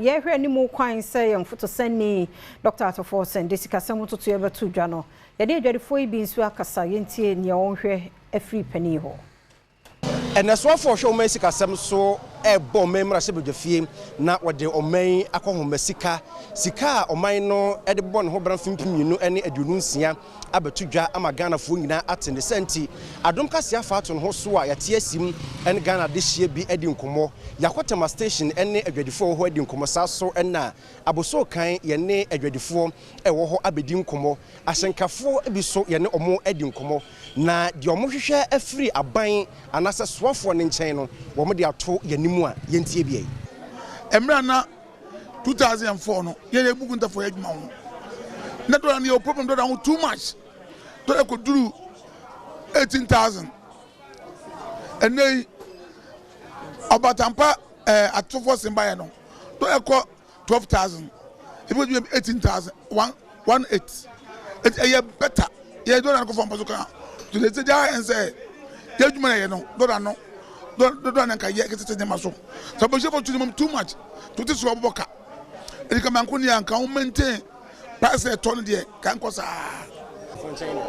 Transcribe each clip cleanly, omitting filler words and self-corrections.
Yɛhwɛ anim kwan sɛ yɛn fotosɛni Dr. Ato Forson de sikasɛm ntotoeɛ bɛto dwa no, yɛde adwadifoɔ yi bi nso akasa. Yɛntie nea wɔnhwɛ afiri panin hɔ. Ɛnɛsoafoɔ hwɛ ɔman sikasɛm so ɛrebɔ ɔman mmarahyɛbadwafie na wɔde ɔman akɔhoma sika, sika a ɔman no de bɔ ne ho bra 2026 abɛto dwa ama Ghanafoɔ nyinaa ate ne sɛ. Nti Adom Kaseɛ afa ato ne ho so a yɛte asim ne Ghana de hyia bi adi nkɔmmɔ. Yɛakɔ Tema Station ne adwadifoɔ wɔ hɔ adi nkɔmmɔ, saa so ɛna Abossey Okai yɛne adwadifoɔ ɛwɔ hɔ abɛdi nkɔmmɔ. Ahyɛnkafoɔ bi so yɛne ɔmo adi nkɔmmɔ, na deɛ ɔmo hwehwɛ afiri aban anaasɛ soafoɔ no nkyɛn no, wɔn de ato yɛn a yɛntie bia yi. Mmerɛ na 2004 no, yɛn yɛ buku ntafo yɛ adwuma ho na dɔla no yɛ problem. Dɔla ho too much, dɔla kɔ duru 18,000. Ɛnɛ yi ɔbatampa Ato Forson ba yɛ no, dɔla kɔ 12,000, ebi kɔ du 18,000 one one eight. Eti ɛyɛ better yɛ dɔla no kɔ fam pɔso kan to de sɛ gya yɛn sɛ yɛ adwuma yɛ no, dɔla no, dɔla no nka yɛ kɛtɛtɛ nneɛma so sɛ ɔbɛhyɛ fɔ tu ne mu too much to ti so ɔbɛbɔ ka. Edi kama nko ni a nka wɔn maintain price ɛtɔ no deɛ ka nkɔ saa.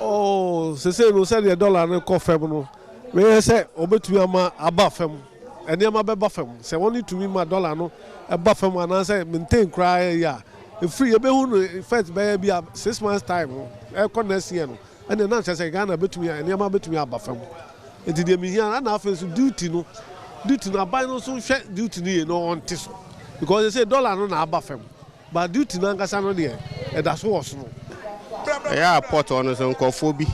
Oh, sese no, sɛdeɛ dɔla no kɔ fam no, meyɛ sɛ ɔbɛtumi ama aba fam, nneɛma bɛba fam. Sɛ wɔn tumi ma dɔla no ɛba fam anaasɛ maintain koraa yɛ a, efiri yɛbɛhu no effect bɛyɛ bi a 6 months time no ɛkɔ next year no, ɛnna ɛnam kyerɛ sɛ Ghana bɛtumi, nneɛma bɛtumi aba fam. Nti deɛ mihia, ɛna afei nso duty no, aban no nso hwɛ duty no yie na ɔnte so, because sɛ dɔla no na aba fam, but duty no ankasa no deɛ, ɛda so wɔ soro. Ɛyɛ a port hɔ no so, nkɔfoɔ bi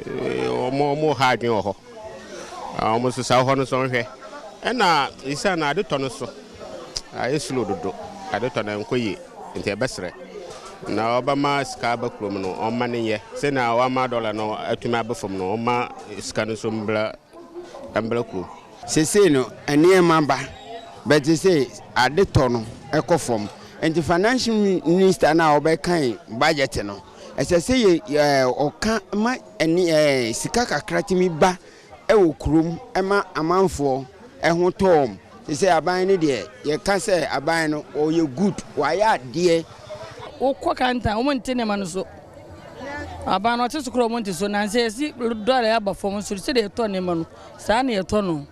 ɔmo ha adwene wɔ hɔ. Ɔmo nso saa hɔ no so nhwɛ, ɛna isa na ade tɔ no so ayɛ slow dodo. Ade tɔ no nkɔ yie, nti ɛbɛsrɛ na ɔbɛma sika aba kurom no, ɔma ne nyɛ sɛnea wama dɔla no atumi aba fam no, ɔma sika no nso mbra kurom. Sesei no nneɛma ba bɛte sɛ ade tɔ no ɛkɔ fam, nti financial minister no a ɔbɛkan budget no, ɛsɛ sɛ yɛ ɔka ma ɛne sika kakra tumi ba ɛwɔ kurom ɛma amanfoɔ ɛho tɔɔm. Te sɛ aban no deɛ, yɛka sɛ aban no ɔyɛ good, wayɛ adeɛ. Wokɔ kantan, wɔn nte nneɛma no so. Aban no ɔte so koraa, wɔn nte so. Nansi esi dɔla aba fam nso, sɛdeɛ yɛtɔ nneɛma no saa na yɛtɔ no.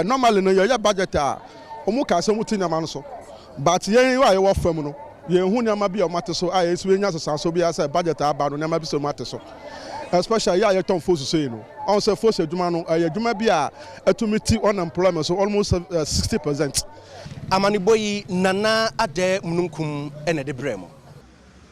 Normally no, yɛyɛ budget a, wɔn ka sɛ wɔn ti nneɛma no so, but yɛn a yɛwɔ fam no, yɛn hu nneɛma bi a wɔn ate so a yɛn nso yɛnya sesanso bi asɛ budget aba no, nneɛma bi sɛ wɔn ate so, especially yɛ a yɛtɔn fos so yi no. Ɔn sɛ fos adwuma no ɛyɛ adwuma bi a ɛtumi ti unemployment so almost 60%. Amanebɔ yi, Nana Adɛ Mununkum ɛna ɛde brɛ mu.